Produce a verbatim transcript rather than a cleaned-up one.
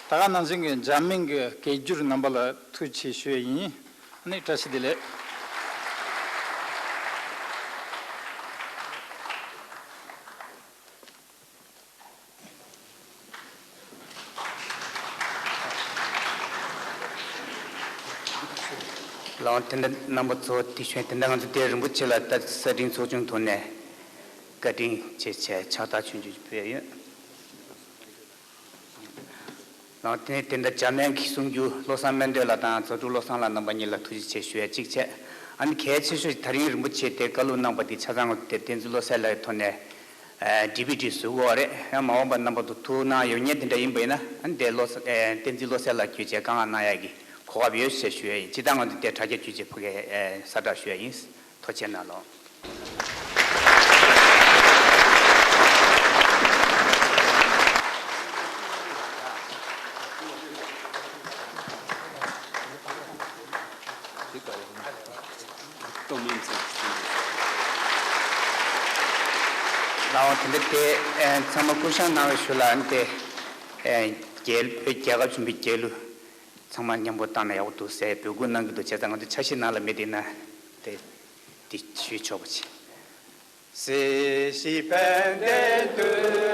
ད་ག་ནང་བཞིན་གྱི་འཇར་མན་གྱི་སྐད་སྒྱུར་རྣམ་པ་ལ་ཐུགས་རྗེ་ཆེ་ཞུ་ཡ་ཡིན། ཨ་ནི་བཀྲ་ཤིས་བདེ་ལེགས། ལའང་དེ་འདྲ་རྣམ་པ་ཚོ་དེ་བཞིན་དེ་འདྲ་ང་ཚོ་དེ་རིན་པོ་ཆེ་ལ་ད་གསར་འཕྲིན་ཚོགས་ཆུང་ཐོག་ནས་བཀའ་དྲིན་ཆེ་ཆེ་ཕྱག་རྟགས་ཆུང་ཆུང་ཕུལ་ཡ་ཡོད། ལའང་དེ་ནས་དེ་འདྲ་འཇར་མན་གྱི་གསུང་སྒྱུར་བློ་བཟང་སྨོན་འདུན་ལགས་དང་རྫ་དྲུག་བློ་བཟང་ལགས་རྣམ་པ་གཉིས་ལ་ཐུགས་རྗེ་ཆེ་ཞུ་ཡ་གཅིག་བྱས། ཨ་ནི་གལ་ཆེ་ཤོས་ད་རིང་རིན་པོ་ཆེ་དེ་བཀའ་སློབ་གནང་པ་དེ་ཆ་ཚང་ང་ཚོ་དེ་བསྟན་འཛིན་བློ་གསལ་ལགས་ཀྱི་ཐོག་ནས། ཨ། ཌི་བི་ཌི་བཟོ་དགོས་པ་རེད། ཡང་མ་འོངས་པ་རྣམ་པ་ཚོ་ཐུགས་སྣང་ཡོད་མཁན་དེ་འདྲ་ཡིན་པ་ཡིན་ན། ཨ་ནི་དེ་བློ་ས་ཨེ་བསྟན་འཛིན་བློ་གསལ་ལགས་བརྒྱུད་བྱས་བཀའ་མངགས་གནང་ཡག་གི་གོ་སྐབས་ཡོད་ཞེས་ཞུ་ཡ་ཡིན། སྤྱིར་བཏང་ང་ཚོ་དེ་དྲ་རྒྱ་བརྒྱུད་བྱས་ཕ་གིར་ཨེ་གསལ་བསྒྲགས་ཞུ་ཡ་ཡིན། ཐུགས་རྗེ་གནང་ལགས། ལའང་དེ་འདྲ་དེ་ཨེ་ཚང་མ་སྐུ་བཞེངས་གནང་བའི་ཤུལ་ལ་ཨ་ནི་དེ་ཨེ་རྒྱལ་བོད་རྒྱལ་ཁབ་ཆེན་པོའི་རྒྱལ་གླུ་ཚང་མ་མཉམ་པོ་བཏང་ན་ཡག་པོ་འདུག་ཟེར་འབོད་སྐུལ་གནང་གི་འདུག་བྱས་ཙང་ང་ཚོ་འཆར་གཞི་ནང་ལ་མེད་དེ་ན་དེ་དེ་ཞུས་ཆོག་པ་བྱེད།